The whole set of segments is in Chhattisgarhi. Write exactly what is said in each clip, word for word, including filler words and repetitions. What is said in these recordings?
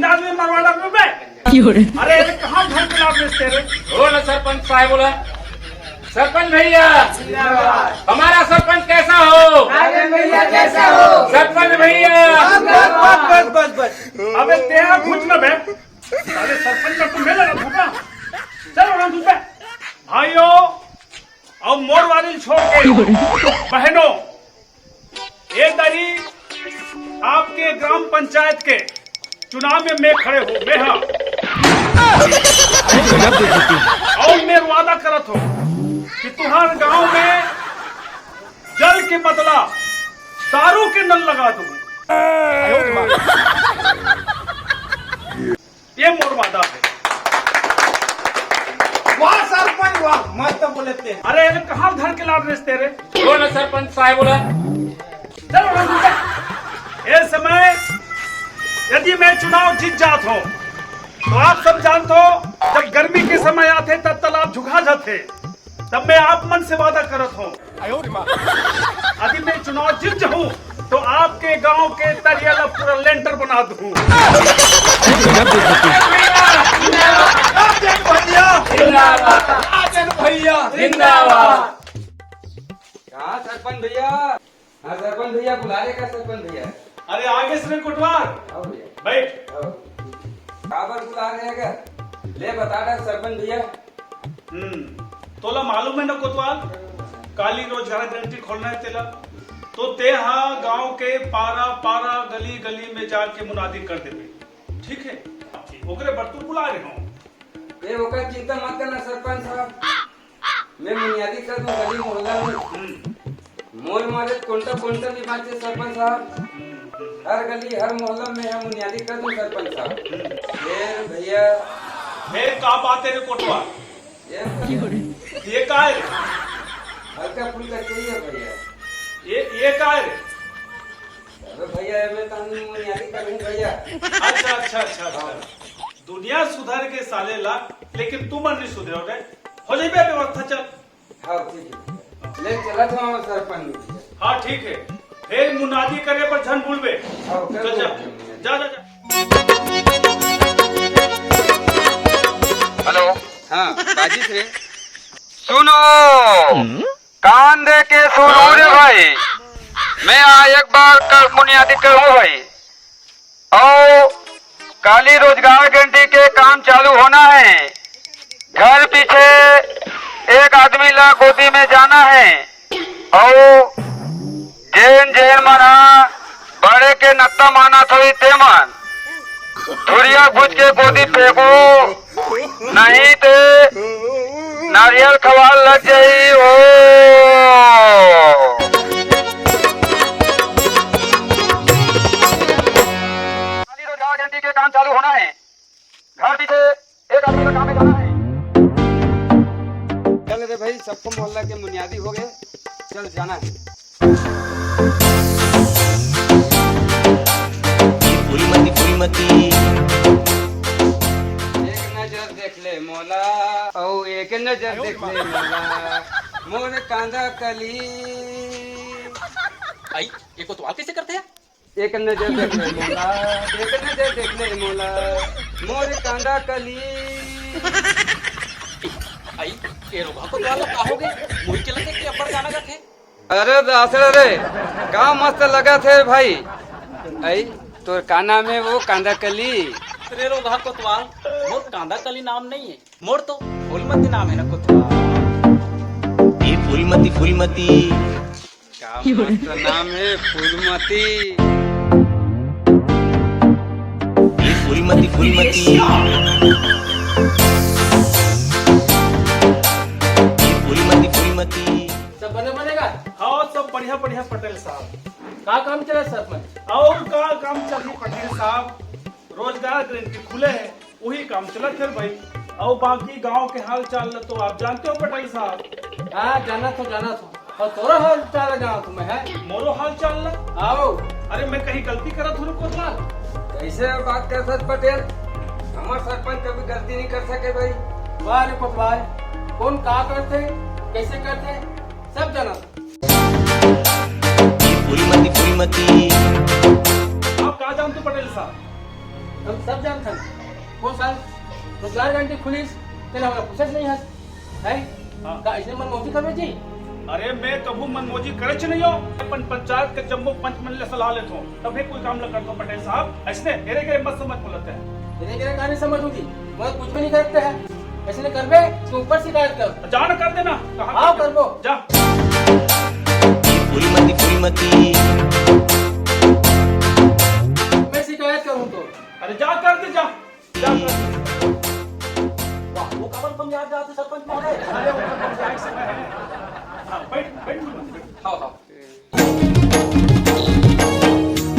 आदमी मरवा डाल बे। अरे, अरे, कहाँ घर के लाभ बेचते रे? बोला सरपंच साहब, बोला। सरपंच भैया, हमारा सरपंच कैसा हो? अरे भैया, कैसा हो? सरपंच भैया। बस, बस, बस, बस, बस। अबे तेरा घुट ना बे। अरे सरपंच का तुम्हें लगा धोखा। चलो ना धोखा। भाइयों, अब मोर वाली छोड़ के बहनों, ए दरी आपके ग्राम पंचायत के चुनाव में मैं खड़े हो, मैं हाँ। और मैं वादा करत हूँ कि तुम्हारे गांव में जल के बदला दारू के नल लगा दूंगा। ये मोर वादा है। वाह सरपंच वाह, मस्त बोले ते। अरे, ये कहाँ धर के लाभ बेचते रे? बोला सरपंच साहब, बोला। चलो, ये समय यदि मैं चुनाव जीत जात हूँ, तो आप सब जानत हो, जब गर्मी के समय आथे, तब तालाब झुका जाथे, तब मैं आप मन से वादा करत हूँ, यदि मैं चुनाव जीत जाऊँ, तो आपके गांव के तरिया ला पूरा लेंटर बना दूँ। राजन भैया जिंदाबाद। राजन भैया जिंदाबाद। कहाँ सरपंच भैया? हाँ, सरपंच भैया, बुला रहे का सरपंच भैया? अरे, आगे से कोटवार। आओ भैया। बैठ। आओ। काबर बुला रहे का? ले बता रहा सरपंच भैया। हम्म, तोला मालूम है ना कोतवाल, काली रोजगार गारंटी खोलना है तेला, तो ते हा गांव के पारा पारा गली गली में जाके मुनादी कर देबे, ठीक है? ओकरे बर तो बुला रहे हो। ए, ओकर चिंता मत करना सरपंच साहब, मैं मुनियादी कर दूं गली मोहल्ला में। हम्म। मोर मारे कोंटा कोंटा नहीं बांचे सरपंच साहब, हर गली हर मोहल्ला में हम मुनियादी कर दूं सरपंच साहब। फिर भैया। फिर का बात है रे कोटवा? ये ये का है रे? हल्का फुल्का चाहिए भैया। ये, ये का है रे? अरे भैया, ये मैं तहन मुनियादी करूं भैया। अच्छा, अच्छा, अच्छा, अच्छा। दुनिया सुधर के साले ला, लेकिन तुमन नहीं सुधरे हो रे। हो जाइबे व्यवस्था, चल। हाँ, ठीक है। ले चला तो हम सरपंच। हाँ, ठीक है। फिर मुनादी करे पर झन भूलबे। हाँ, कर चल, दो। चल। जा, जा, जा। हेलो। हाँ, बाजिस रे। सुनो, कान दे के सुनो रे भाई, मैं आ एक बार कर मुनियादी करूँ भाई। और काली रोजगार गारंटी के काम चालू होना है। घर पीछे एक आदमी ला गोदी में जाना है। और जेन जेन मन ह बड़े के नत्ता मानत होई ते मन धुरिया भुज के गोदी फेंको, नहीं ते नारियल खवाल लग जाई हो। खाली रोजगार गारंटी के काम चालू होना है। घर पीछे एक आदमी का काम में जाना है। चल रे भाई, सबको मोहल्ला के मुनियादी हो गए, चल जाना है। ये फूलमती, फूलमती। एक नजर देख ले मोला, औ एक नजर देख ले मोला, मोर कांदा कली। आई, ये कोतवाल कैसे करते हैं? एक नजर देख ले मोला, एक नजर देख ले मोला, मोर कांदा कली। आई, ये रोगहा कोतवाल का हो गए? मुई के लगे कि अब्बड़ गाना गाथे। अरे दासड़ा रे, का मस्त लगा थे भाई। आई, तोर का नाम है वो कांदा कली? अरे रोगहा कोतवाल, मोर कांदा कली नाम नहीं है, मोर तो फूलमती नाम है ना कोतवाल। ये फूलमती, फूलमती। का मस्त नाम है फूलमती। ये फूलमती, फूलमती। ये फूलमती, फूलमती। सब बने बनेगा? हाँ, सब बढ़िया बढ़िया पटेल साहब। का काम चला सरपंच? और का काम चली पटेल साहब, रोजगार गारंटी खुले है, वही काम चलत है भाई। और बाकी गांव के हाल चाल ल तो आप जानते हो पटेल साहब। हाँ, जानत हो, जानत हो। और तोरो हाल चाल जानत हो मैं, है? मोरो हाल चाल ला? आओ। अरे, मैं कहीं गलती करत हूँ कोतवाल? कैसे बात कर सकत पटेल? हमार सरपंच कभी गलती नहीं कर सके भाई। वाह रे कोतवाल, कौन का करते, कैसे करते, सब जानत। फूलमती, फूलमती। आप का जानते पटेल साहब? हम सब जानथन। वो साल रोजगार गारंटी खुलिस, तेला हमला पूछेच नहीं हस, है? हाँ। का अइसने मनमौजी करबे जी? अरे, मैं कभू मनमौजी करेच नहीं हो। अपन पंचायत के जम्मो पंच मन ले सलाह लेथों, तभे कोई काम ल करथों पटेल साहब। अइसने एरे गेरे मत समझ बोलत हे। एरे गेरे का नहीं समझ होही, मैं कुछ भी नहीं करते हैं। अइसने करबे तो ऊपर शिकायत कर। जा ना, कर देना। कहाँ हाँ, कर करबो। जा। फूलमती, फूलमती। मैं शिकायत करूँ तो? अरे जा, कर दे, जा। जा, कर दे। वाह, वो कमल पंजाब जाते सरपंच महोदय। अरे, वो कमल पंजाब से है। हाँ, बैठ, बैठ, बैठ। हाँ, हाँ।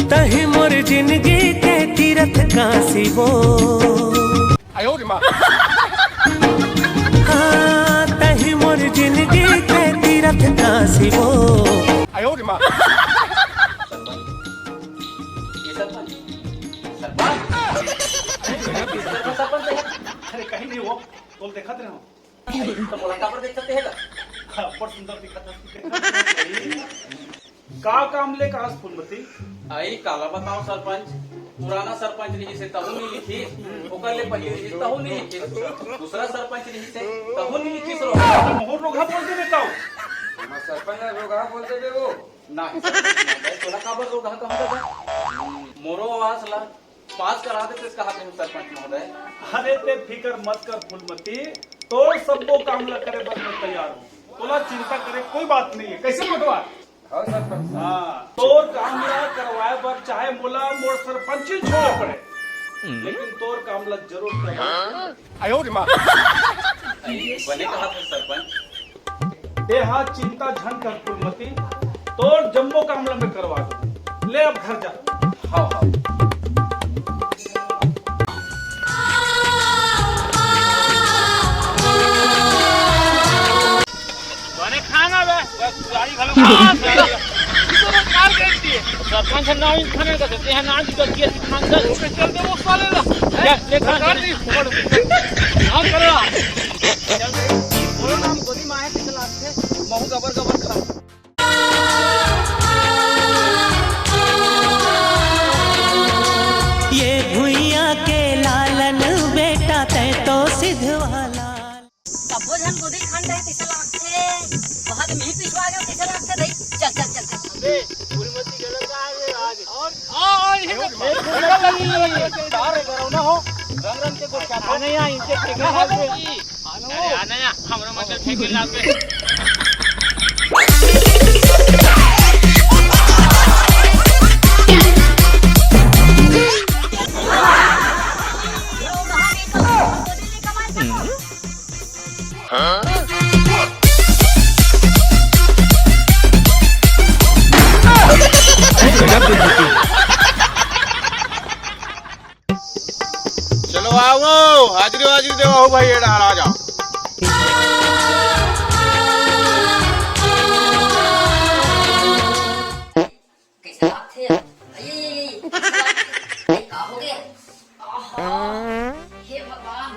तही मोर जिंदगी के तीरथ काशी वो। आयो रे माँ। हाँ, तही मोर जिंदगी के तीरथ काशी वो। आयो रे माँ। सरपंच, ये सरपंच, सरपंच, सरपंच है। अरे कहीं नहीं हो, तोल देखत रहे हो। तो मोला काबर देख सकते हैं का? हाँ, बड़ सुंदर दिखत है। का काम ले कहास फूलमती? अई काला बताओ सरपंच, पुराना सरपंच रहिसे तहू नहीं लिखिस, ओकर ले पहिली रहिसे तहू नहीं लिखिस, दूसरा सरपंच रहिसे तहू नहीं लिखिस रो। मोहर रोगहा बोल दे बेटा। हमर सरपंच ला रोगहा बोल देबे वो। नहीं सरपंच महोदय, तोला काबर रोगहा कहूँ दादा? मोरो आवास ला पास करा देते, इसका हाथ में सरपंच महोदय। अरे ते फिकर मत कर फूलमती, तोर सब्बो काम ला करे बर मैं तैयार हूँ, तोला चिंता करे कोई बात नहीं है। कैसे पटवार? हाँ सरपंच। हाँ, तोर काम ला करवाए बर चाहे मोला मोर सरपंची छोड़े पड़े, लेकिन तोर काम ला जरूर करवा। आयो रे माँ। बने कहा फिर सरपंच। ए हा चिंता झन कर फूलमती, तोर जम्मो काम ल मैं करवा दूँ। ले अब घर जा। हाँ, हाँ। बने खाना बे, बस गाड़ी घलो खा। सरपंच ना हो, खाने का देते हैं, ना जी, गलती है, खान का। ओके, चल दे वो साले ला। ले, ले, खा, सरकार जी, फोड़। हाँ, करो। बोलो नाम गोदी माहे किसे लागथे, महू गबर गबर खा। ये भुइयां के लालन बेटा, तै तो सिधवा लाल। सब्बो झन गोदी खान रहे, किसे लागथे, बहुत मिही पिछवा गया, किसे लागथे, दई, चल, चल, चल, चल। अबे, फूलमती गलत आ गए आज। और? हाँ, और ये चार है, डरावना हो, रंग रंग के गोठिया। आने यहाँ इनके फेंके ना हो। अरे, आना यहाँ, हमरा मन के फेंक मिला के। चलो आओ, हाजिरी वाजिरी देवा हो भाई, ये डाल आ जाओ। कैसे बात है? ये, ये, ये, ये, कैसे बात है? ये का हो गया? आहा, हे भगवान,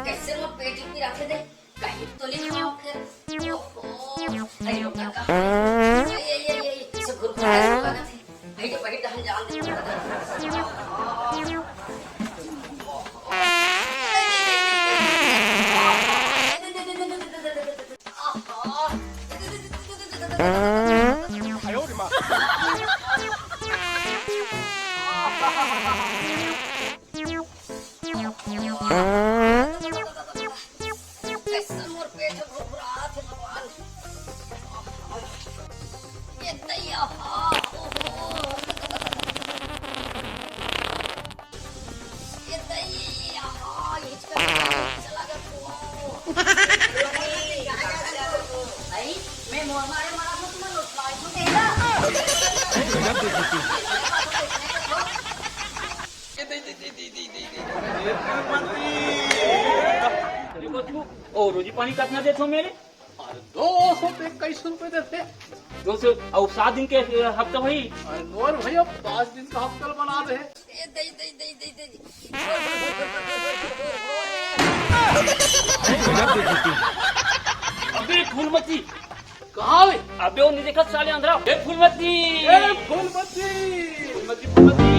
कैसे मोर पेट इतनी रखे दे? कहीं तो नहीं खाओ फिर। ओहो, अरे रुक, रुक, रुक। ये, ये, ये, ये, इसे गुरु का ऐसा लगा थे। भाई, तो भाई, हम जान दे। आयो रे माँ। कैसन मोर पेट ह भुरभुरात हे भगवान। ये दैया, हा, ओहो। ये दैया, हा, हिचका चला गया। भाई, मैं मोर मारे मरा हूँ, तुम्हें लुटवाई हूँ, देखा? देखो तू, ओ रोजी पानी कतना देथो मेरे? अरे दो सौ पे इक्कीस रुपए देथे। दो सौ, अउ सात दिन के हफ्ता भाई। अरे नोर भैया, पाँच दिन का हफ्ता बना दे। ए, दे, दे, दे, दे, दे। अबे फूलमती, कहाँ है? अबे वो नहीं देखा साले अंदर। ए फूलमती। ए फूलमती। फूलमती, फूलमती।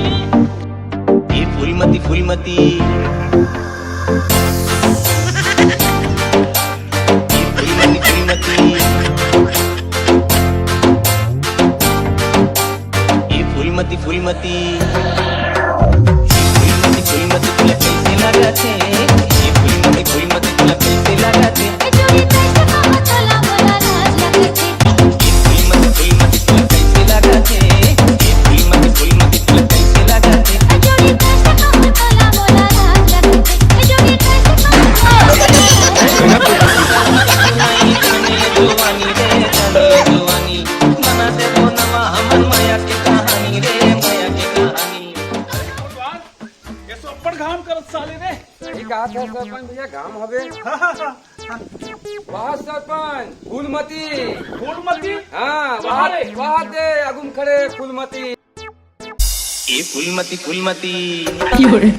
ए फूल मती फूलमती। ए फूलमती, फूलमती। ए फूलमती, फूलमती। ए फूलमती, फूलमती, तोला कइसे लागथे? ए फूलमती, फूलमती, तोला कइसे लागथे? ए जोड़ी कइसे कहो तोला मोला लाज लगथे। ए फूलमती, फूलमती, तोला कइसे लागथे? ए फूलमती, फूलमती, तोला कइसे लागथे? ए जोड़ी कइसे कहो तोला मोला लाज लगथे। ए जोड़ी कइसे कहो तोला मोला लाज लगथे। जवानी रे, जवानी, जवानी, बना देबो नवा हमर मया के कहानी रे, मया के कहानी। ये सब अब्बड़ घाम करत साले रे। सही कहा था सरपंच भैया, घाम हवे। वाह सरपंच, फूलमती। फूलमती? हाँ, वाह, अरे। वाह दे, आगू म खड़े फूलमती। ए फूलमती, फूलमती। की हो रे? ए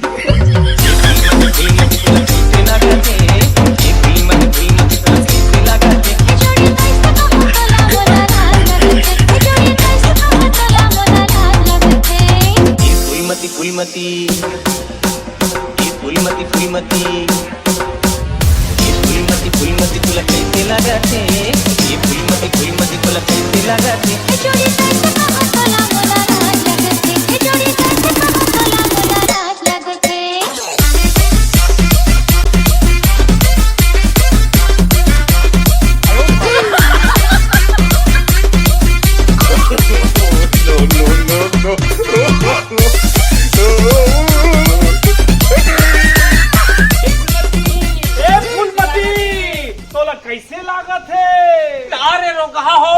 फूलमती, फूलमती, तोला कइसे लागथे? ए फूलमती, फूलमती, तोला कइसे लागथे? ए फूलमती, फूलमती। ए फूलमती, फूलमती। ए फूलमती, फूलमती, तोला कइसे लागथे? ए फूलमती, फूलमती, तोला कइसे लागथे? ए जोड़ी कइसे कहो तोला मोला लाज लगथे। ए जोड़ी कइसे कहो तोला मोला लाज लगथे। ए फूलमती, तोला कइसे लागथे? अरे रोगहा हो,